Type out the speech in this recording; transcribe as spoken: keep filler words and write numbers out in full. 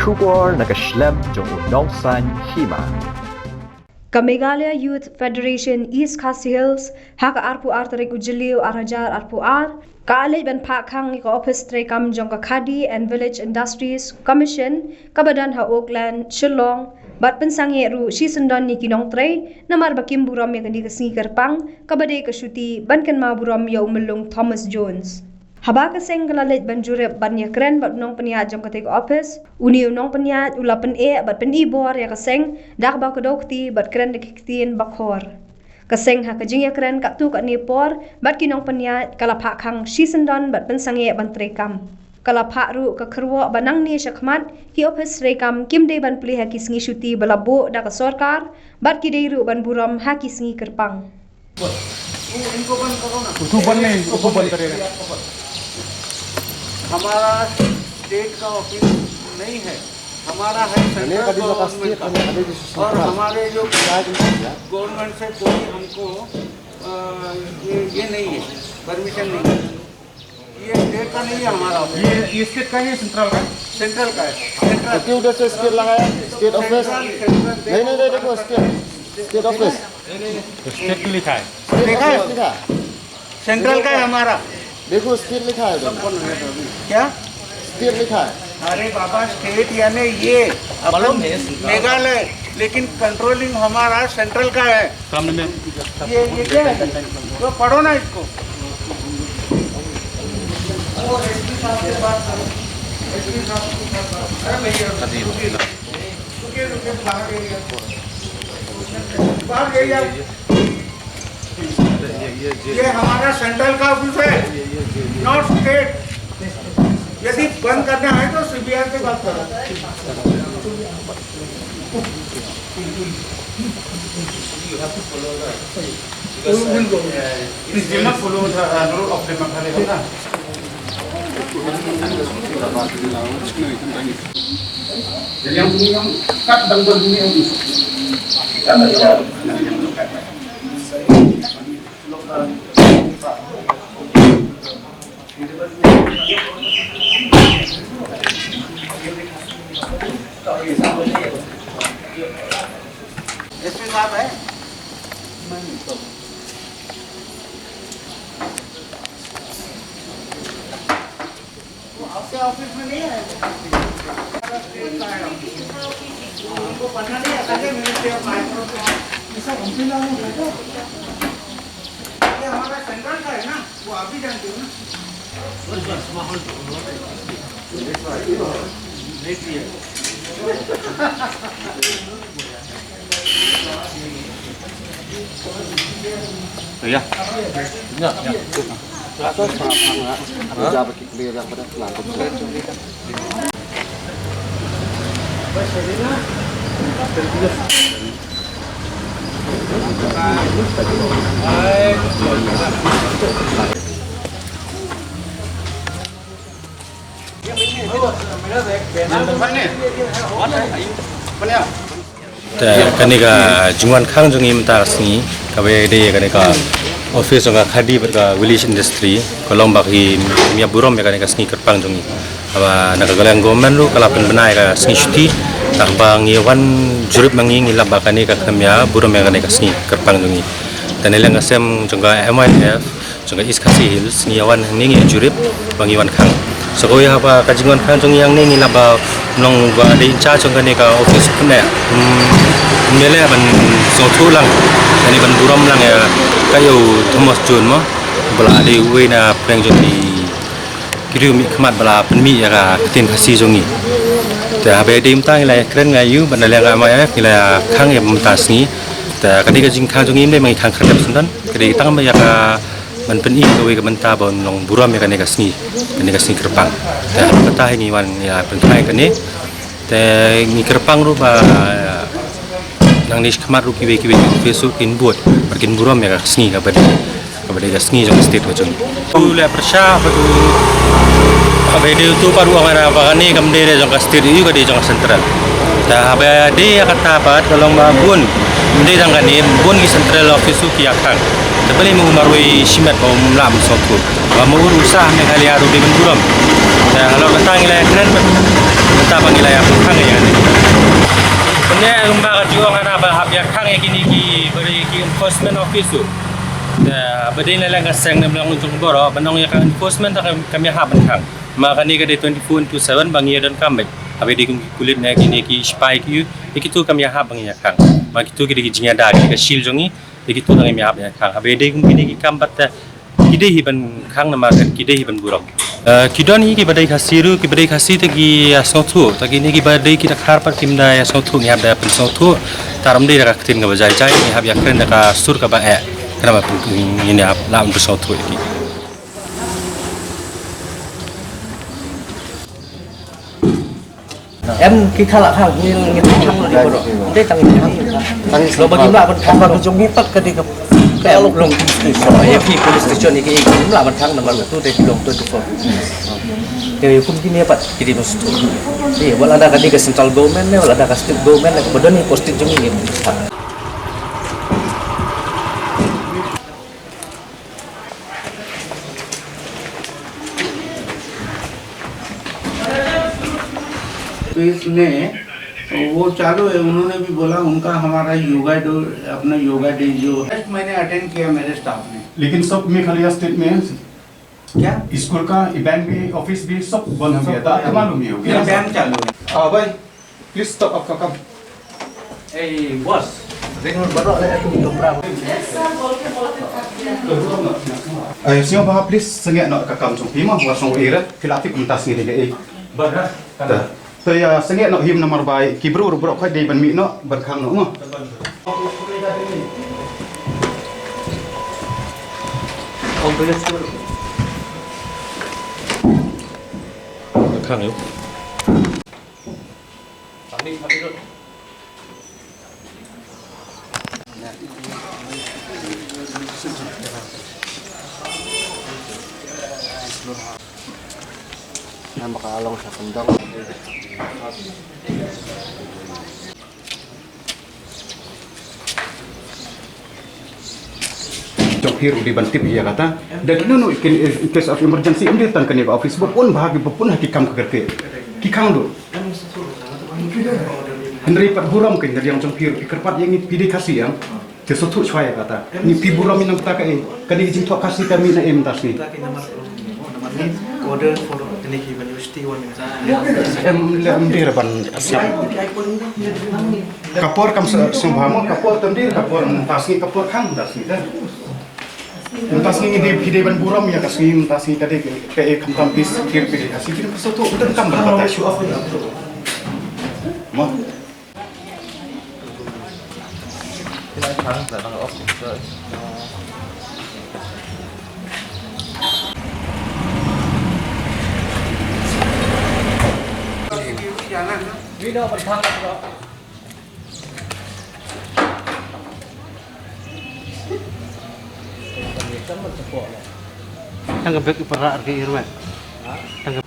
Khubor na ka shlem jong u Nongsaiñ Hima. Ka Meghalaya Youth Federation East Khasi Hills, ha ka arphew ar tarik u Jylliew ar hajar arphew ar, ka leit ban phah khang ïa ka ophis treikam jong ka Khadi and Village Industries Commission, kaba don ha Oakland, Shillong, bad pynsangeh ruh shisyndon ïa ki nongtrei, namar ba kim burom ïa kane ka sngi kyrpang, kaba dei ka shuti ban kynmaw burom ïa u Myllung Thomas Jones. Haba ka seng ka la leit ban jurip ban ïakren bad u nongpynïaid jong katei ka ophis, une u nongpynïaid u la pyneh bad pynibor ïa ka seng da kaba kdew kti bad kren da ki ktien bakhor. Ka seng ha ka jingïakren katto katne por bad ki nongpynïaid ka la phah khang shisyndon bad pynsangeh ban treikam. Ka la phah ruh ka kyrwoh ba nangne shakhmat ki ophis treikam kim dei ban plie ha ki sngi shuti ba la buh da ka sorkar bad ki dei ruh ban burom ha ki sngi kyrpang. वो इनको बंद करो ना। उसको बंद नहीं, उसको बंद करेगा। हमारा स्टेट का ऑफिस नहीं है, हमारा है सेंट्रल गवर्नमेंट का। और हमारे जो गवर्नमेंट से कोई हमको, अ, ये, ये नहीं है, परमिशन नहीं है। ये स्टेट का नहीं है हमारा ऑफिस। ये, ये स्टेट का है, सेंट्रल का? सेंट्रल का है, सेंट्रल। तो क्यों उधर से स्टेट लगाया? स्टेट ऑफिस? सेंट्रल, सेंट्रल नहीं, नहीं, नहीं, देखो, स्टेट, स्टेट ऑफिस। स्टेट लिखा है। देखा है? लिखा है। सेंट्रल का है हमारा। देखो, स्टेट लिखा है उधर। क्या? स्टेट लिखा है। अरे बाबा, स्टेट यानी ये अपन मेघालय, लेकिन कंट्रोलिंग हमारा सेंट्रल का है। सामने में। ये, ये क्या है? तो पढ़ो ना इसको। वो एसपी साहब से बात करो। एसपी साहब से बात करो। अरे भैया, रुकिए, रुकिए, रुकिए, बाहर एरिया। बाहर एरिया। ये हमारा सेंट्रल का ऑफिस है, नॉट स्टेट। यदि बंद करना है तो सीबीआई से बात करो। You have to follow the, because, uh, it is not follow the, uh, rule of the Meghalaya, na. एसपी साहब है। वो आपके ऑफिस में नहीं आया? उनको पढ़ना नहीं आता क्या? मिनिस्ट्री ऑफ माइक्रो, ये सब हमसे लागू है क्या? ये हमारा सेंट्रल का है ना, वो आप भी जानते हो ना। Te kane ka jingwan khang jong ngi mynta ka sngi, kaba dei kane ka office jong ka Khadi bad ka Village Industry, ka long ba ki ïa burom ïa kane ka sngi kyrpang jong ngi. Haba na ka liang government ruh ka la pynbna ïa ka sngi shuti, haba ngi wan jurip ma ngi, ngi lap ba kane ka kham ïa burom ïa kane ka sngi kyrpang jong ngi. Te na liang ka sem jong ka M Y F, jong ka East Khasi Hills, ngi ïa wan hangne ngi jurip ba ngi wan khang. Sa kawei haba ka jingwan khang jong ngi hangne ngi lap ba nong ba dei in charge jong kane ka office pyneh. Hmm, ym leh ban sngewthuh lang, kane ban burom lang ïa ka ïa u Thomas Jones mo, ba la dei uwei na pdeng jong ki, ki riew mihkhmat ba la pynmih ïa ka ktien Khasi jong ngi. Te haba dei mynta ngi la kren nga ïa u bad na liang ka M Y F ngi la khang ïa mynta sngi. Te kane ka jingkhang jong ngi ym dei ba ngi khang khyrdep syndon, ka dei tang ba ïa ka ban pyni kawei ka bynta ban long burom ïa kane ka sngi, kane ka sngi kyrpang. Te ha kata hi ngi wan ïa pynkhang ïa kane. Te ngi kyrpang ruh ba nangne shakhmat ruh kiwei kiwei ki office ruh kin bud bad kin burom ïa ka sngi kaba dei, kaba dei ka sngi jong ka state ka jong ngi. U leh pyrshah bad u, haba dei uto pat u ong ba kane kam dei jong ka state, ïa u ka dei jong ka central. Te haba dei ïa kata pat ka long ba bun, ym dei tang kane, bun ki central office ruh ki ïa khang. Te balei ma u marwei shimet ba um lah ban sngewthuh? Ba ma u ruh u sah Meghalaya ruh dei ban burom. Te halor kata ngi la kren bad Tang ba ngi la ïa khang ïa. Pyneh kumba ka jong ana ba hap ïa khang ïa kine ki ba dei ki enforcement officer. Te ba dei na leng ka seng ne mlong jong bor ba nong ïa ka enforcement ta kam ïa hap ban khang. Ma kane ka dei twenty-four into seven ba ngi ïa don kam bad. Haba dei kum ki pulit ne kine ki sipai ki ïa kitu kam ïa hap ba ngi ïa khang. Ma kitu ki dei ki jingïada ki dei ka shield jong ngi. Ïa kitu dang ïa hap ïa khang. Haba dei kum kine ki kam pat te ki dei hi ban khang namar ki dei hi ban burom. Eh, ki don hi ki ba dei Khasi ruh, ki ba dei Khasi te ki ïa sngewthuh. Te kine ki ba dei ki Dkhar pat kim da ïa sngewthuh, ngi hap da pynsngewthuh. Te ym dei da ka ktien kaba jai jai, ngi hap ïa kren da ka sur kaba eh. Khnang ba pyn-, ngi hap lah ban pynsngewthuh ïa ki. Em ki khalak hang ngi ngi thang lo di bro. Dei tang ngi. Lo ba kim lah ban thang ba jong ngi pat ka dei ka ka long police station. Ïa ki police station ïa ki kim lah ban thang namar tu dei ki long twenty-four. Te kum kine pat ki dei bas tu. Ïa wat lada ka dei ka central government ne wat lada ka state government ne ba don ïa posted jong ngi. तो इसने वो चालू है, उन्होंने भी बोला उनका हमारा योगा डो, अपना योगा डे जो मैंने अटेंड किया मेरे स्टाफ ने। लेकिन सब मेघालय स्टेट में क्या? स्कूल का, बैंक भी, ऑफिस भी सब बंद हो गया था, मालूम ही होगा। बैंक चालू है। हाँ भाई। Please stop आपका काम। Hey, boss. Ring baru ada aku di Dombra. Ay, sngewbha please sngewbha noh ka kam jong phi mo, wa sngewbha ira, phi la tip mynta sngi dei ka ei. Ba ha. Ta. Ta ïa sngewbha noh him namar ba ki briew ruh baroh khoit dei ban mih noh ban khang noh mo. Khang ïa. Jong phi ruh dei ban tip ïa kata. Da kino no in case of emergency ym dei tang kane ka office, ba pun ba ha ki, ba pun ha ki kam ka kyrkieh. Ki khang duh. Hynrei pat burom kein da liang jong phi ruh phi kyrpad ïa ngi, phi dei Khasi ïa. Te sngewthuh shuwa ïa kata. Ngi phi burom ïa nangta kaei. Kane ka jingthoh Khasi ka mih na em mynta sngi. Em, leh em dei ban sngap. Ka por kam sngewbha mo, ka por tam dei, ka por mynta sngi, ka por khang mynta sngi te. Mynta sngi ngi dei, phi dei ban burom ïa ka sngi mynta sngi ka dei ka, ka, eh, khamtam phi sngewthuh, phi dei ka sngi, phi dei ka sngewthuh, phi dei kam ban batai. Mo. Tang ka bek i para ar ki irwet. Tang ka